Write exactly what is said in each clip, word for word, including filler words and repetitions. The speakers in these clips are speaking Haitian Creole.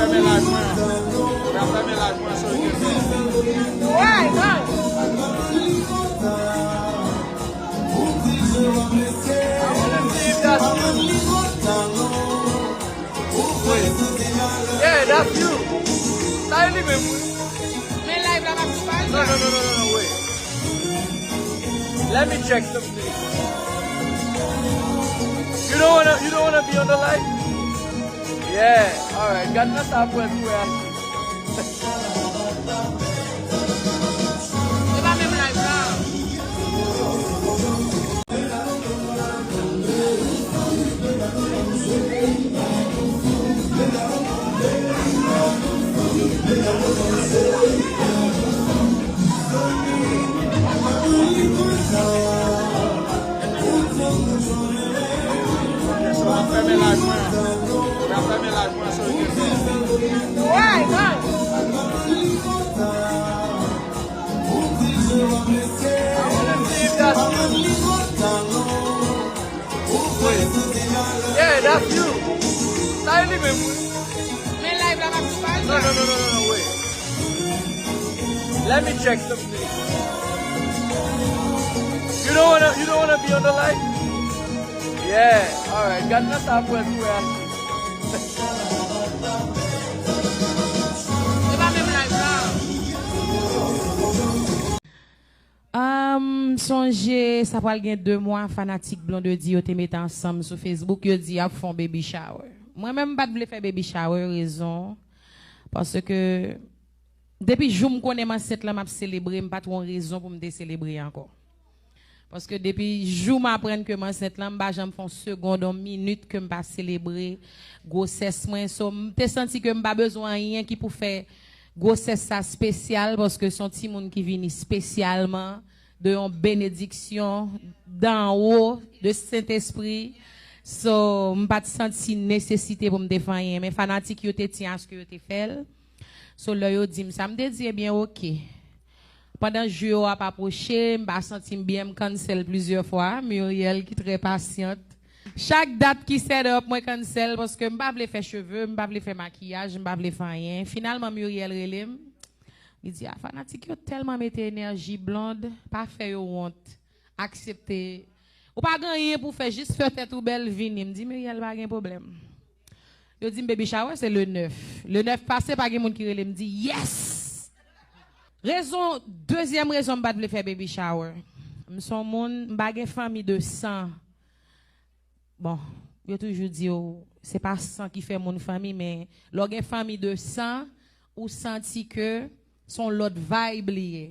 Fèmen live mwen. Fèmen live mwen, so you can see. Why? Why? Wait. Yeah, that's you. Sa e li menm, wi. Men live la pa sou paj la. No, no, no, no, no, no, wait. Let me check something. You don't wanna, you don't wanna be on the live? Yeah, alright. Gad nan sa pou wè si wè a. Se pa menm live la. Fèmen live mwen. Fèmen live mwen, so you can see. Why? Why? Yeah, that's you. Sa e li menm, wi. Men live la pa sou paj la. No, no, no, no, no, no, wait. Let me check something. You don't wanna, you don't wanna be on the live? Yeah, alright. Gad nan sa pou wè si wè a. Se pa menm live la. Ah, m sonje sa pral gen de mwa, fanatik Blondedy yo te mete ansanm sou Facebook, yo di y ap fè yon baby shower. Mwen menm, m pa t vle fè baby shower, rezon, paske depi jou m konnen m ansent lan, m ap selebre, m pa t wè yon rezon pou m te selebre ankò. Paske depi jou m aprann ke m ansent lan, m pa janm fè yon segonn, yon minit ke m pa selebre gwosès mwen. So, m te santi ke m pa bezwen anyen ki pou fè gwosès sa espesyal, paske se yon timoun ki vini espesyalman de yon benediksyon d'en haut, de Sentespri. So, m pa t santi nesesite pou m te fè anyen. Men fanatik yo te tyen aske yo te fè l. So, lè yo di m sa, m te di, ebyen, oke. Pandan jou yo ap apwoche, m pa santi m byen, m cancel plizyè fwa. Muriel, ki trè pasyant. Chak dat ki set up, mwen cancel, paske m pa vle fè cheve, m pa vle fè makiyaj, m pa vle fè anyen. Finalman, Muriel rele m. Li di, a, fanatik yo tèlman mete enèji, Blonde, pa fè yo wont. Aksepte. Ou pa gen anyen pou fè, jis fè tèt ou bèl, vini. M di, Muriel, pa gen pwoblèm. Yo di m baby shower se le nèf. Le nèf pase, pa gen moun ki rele m di yes! Rezon, dezyèm rezon m pa t vle fè baby shower. M se yon moun, m pa gen fanmi de san. Bon, yo toujou di w, se pa san ki fè moun fanmi, men lè w gen fanmi de san, ou santi ke se yon lòt vibe li ye.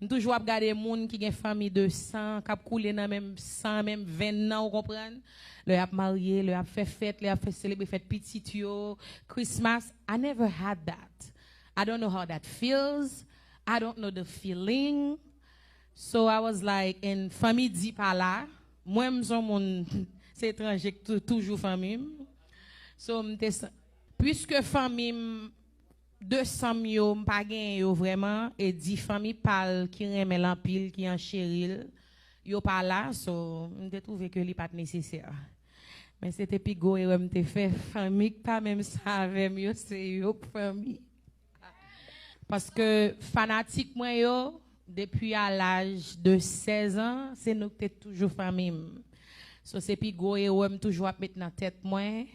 M toujou ap gade moun ki gen fanmi de san, k ap koule nan menm san, menm venn nan, ou konprann? Lè y ap marye, lè y ap fè fèt, lè y ap fè selebre fèt pitit yo, Christmas. I never had that. I don't know how that feels. I don't know the feeling. So I was like, and fanmi di pa la. Mwen, m se yon moun, se etranje k tou-, toujou fanmi m. So, m te san-, puiske fanmi m de san m yo, m pa genyen yo vrèman, e di fanmi pa l ki renmen l anpil, ki an cheri l, yo pa la, so, m te twouve ke li pa t nesesè. Men se te pi gwo erè m te fè, fanmi k pa menm san avè m yo, se yo k fanmi. Paske fanatik mwen yo, depi a laj de sèz an, se nou k te toujou fanmi m. So, se pi gwo erè m toujou ap met nan tèt mwen,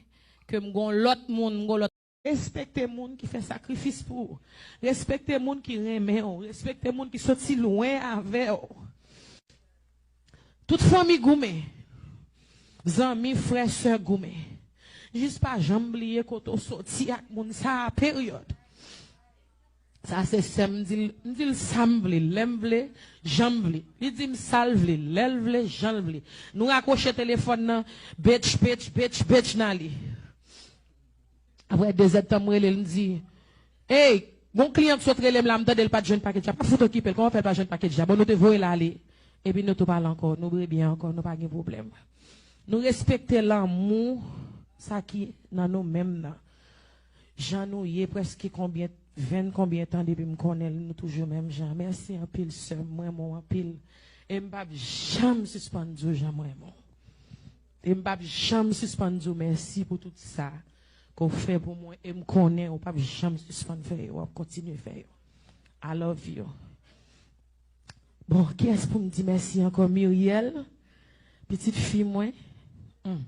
ke m gon lòt moun, m gon lòt. Respekte moun ki fè sakrifis pou ou. Respekte moun ki renmen w. Respekte moun ki soti lwen avè w. Tout fanmi goumen. Zanmi, frè, sè goumen. Jis pa janm bliye kote w soti ak moun sa a, peryòd. Sa se sè m, m di l, m di l sa m vle, lè m vle, jan m vle. Li di m sa l vle, lè l vle, jan l vle. Nou rakwoche telefòn nan, bitch, bitch, bitch, bitch, nan li. Apre de zèdtan m rele l, m di, "Ey, gon kliyan k sot rele m la, m tande l pa t jwenn pakèt la." Pa fout okipe l, kòman fè l pa jwenn pakèt la? Bon, nou te voye l ale. Epi nou tou pale ankò, nou rebyen ankò, nou pa gen pwoblèm. Nou respekte lanmou, sa ki nan nou menm nan. Jan nou ye, prèske konbyen, venn konbyen tan depi m konnen l, nou toujou menm jan. Mèsi anpil, sè m, mwen renmen w anpil. E m p ap janm sispann di w jan mwen renmen w. E m p ap janm sispann di w mèsi pou tout sa ke w fè pou mwen. E m konnen ou p ap janm sispann fè yo, w ap kontinye fè yo. I love you. Bon, kiyès pou m di mèsi ankò? Muriel, pitit fi mwen. Hmm.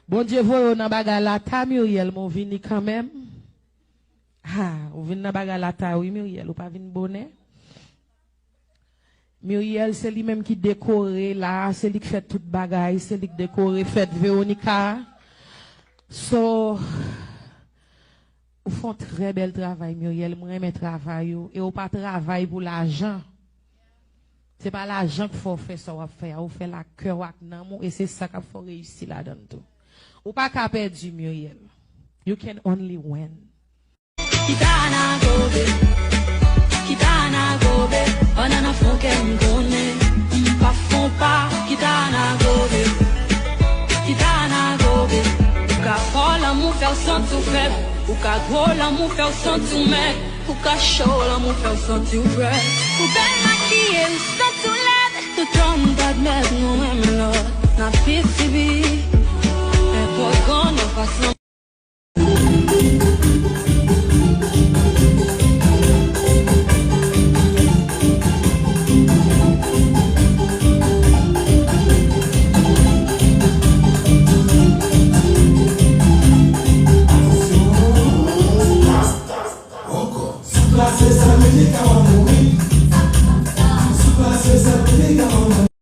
Bondye voye w nan bagay la ta, Muriel, men w vini kanmenm. Ha, ou vin nan bagay la ta, wi, Muriel, ou pa vin bonè. Muriel, se li menm ki dekore la, se li k fè tout bagay, se li k dekore fèt Veronica. So, ou fè yon trè bèl travay, Muriel. Mwen renmen travay ou. E ou pa travay pou lajan. Se pa lajan k fè w fè sa w ap fè a. Ou fè l ak kè w, ak nanm ou, e se sa k ap fè w reyisi ladan l tou. Ou pa ka pèdi, Muriel. You can only win. Kita na gobe, kita na gobe, banana fon kè m konnen. M pa fon pa, kita na gobe, kita na gobe. Ou ka fò lanmou fè w santi w fèb, ou ka gwo lanmou fè w santi w mèg, ou ka cho lanmou fè w santi w frèt. Ou bèl makiye, ou santi w lèd, toutan m t admèt nou renmen lòt, n ap viv sibi.